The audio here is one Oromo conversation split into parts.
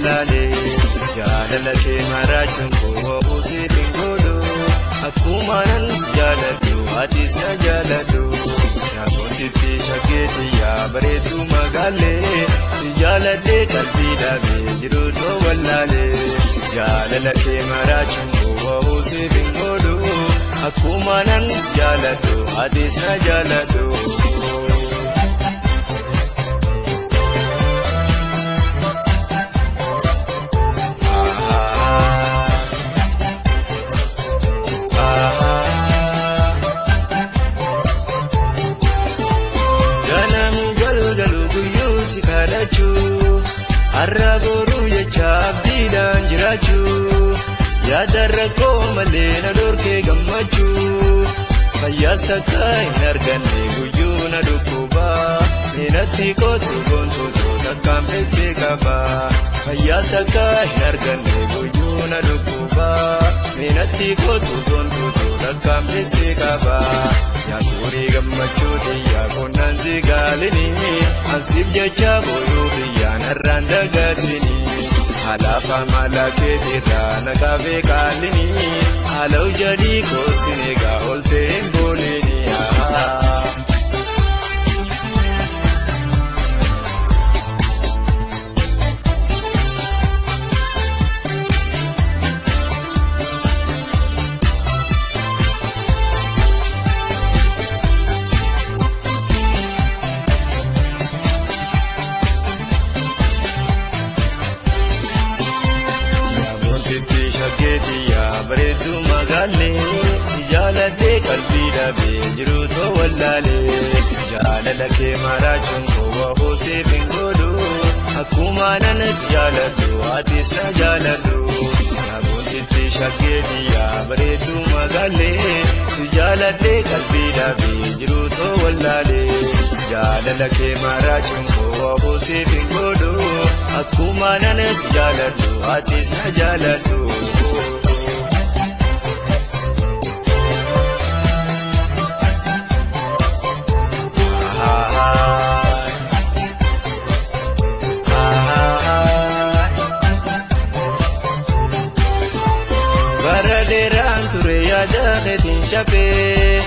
wallaalee jaalala kee maraachuun koo siif hin godhu akkuma nan si jaaladhu atis na jaaladhu yaa gootitti shaggeetti yaa bareedduu magaalee si jaaladhee qalbii dhabee jiru too wallaalee jaalala kee maraachuun koo siif hin godhu akkuma nan si jaaladhu atis na jaaladhu. Har'a boruu jecha abdiidhaan jiraachuu yaada rakkoo malee na dhorkee gammachuu fayyaas takka hin arganne guyyuu na dhukkuba natti kootu goontuutu takkaan feessee qaba fayyaas takka hin arganne guyyuu na dhukkuba natti kootu goontuutu takkaan feessee qaba. Yaa suurii gammachuuti yaa qonnaan si gaalini ansiif jecha booyuu biyyaan har'aan dagatini alaafa mala keetirraa na qabee qaalini haala hojjadii koosine egaa ooltee hin boolini. Yaa bareedduu magaalee si jaaladhee qalbii dhabee jiru too wallaalee jaalala kee maraachuun koo siif hin godhu akkuma nan si jaaladhu atis na jaaladhu yaa gootitti shaggeetti yaa bareedduu magaalee si jaaladhee qalbii dhabee jiru too wallaalee jaalala kee maraachuun koo siif hin godhu akkuma nan si jaaladhu atis na jaaladhu. Dheeraan ture yaada keetiin cabee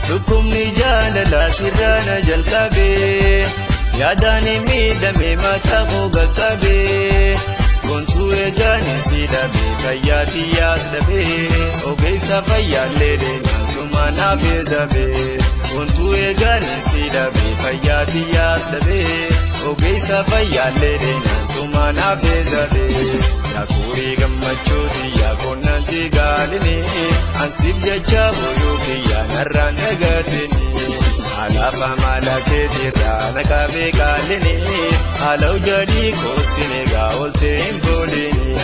dhukkubni jaalalaa sirraa na jalqabee yaadaan miidhamee mataa koo qaqqabee gontuu eegaan si dhabee fayyaa xiyyaas dhabee ogeessa fayyaallee deemaan suma naaf eessabee gontuu eegaan si dhabee fayyaa xiyyaas dhabee ogeessa fayyaallee deemaan suma naaf eessabee. Yaa kurii gammachuuti yaa qonnaan si gaalini ansiif jecha booyuu kiyyaan har'aan dagatini alaafa mala keetirraa na qabee qaalini haala hojjadii koosine egaa ooltee hin boolini.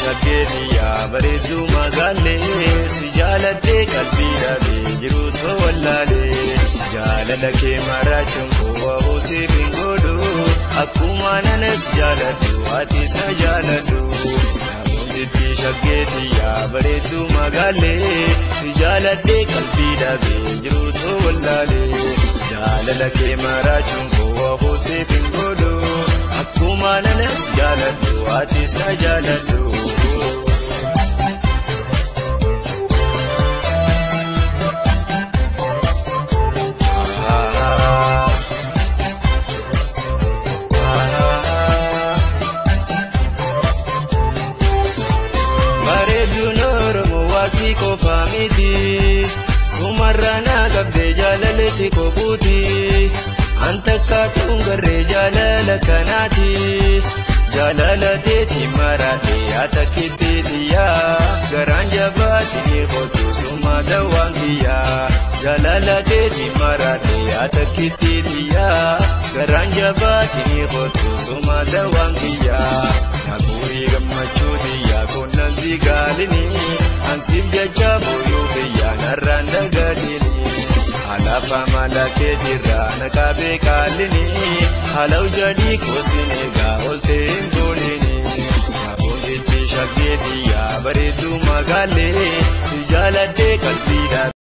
Shaggeetti yaa bareedduu magaalee si jaaladhee qalbii dhabee jiru too wallaalee jaalala kee maraachuun koo siif hin godhu akkuma nan si jaaladhu atis na jaaladhu yaa gootitti shaggeetti yaa bareedduu magaalee si jaaladhee qalbii dhabee jiru too wallaalee jaalala kee maraachuun koo siif hin godhu akkuma nan si jaaladhu atis na jaaladhu. Bareedduun Oromoo waasii qofa miti sumarraa na qabdee jaalaletti kopuuti an takka tuun garree jaalala kanaati jaalala teeti maraatee atakkitti xiyyaa garaan jabaatti ni kootu suma dawaan kiyyaa jaalala teeti maraatee atakkitti xiyyaa Garaan jabaatiin kootu suma dawaan kiyyaa. Naguurii gammachuu xiyyaa kunnaan zigaalini. Ansiif jecha booyuu kiyyaa narraan dagaatini. Alaafaa mala keetirraa naqabee qaalini. Haala hojjadii koosin eegaa ooltee hin boolini. Nagoonjitti shaggee xiyyaa bareedduu magaalee. Si jaaladhee qalbiidhaa.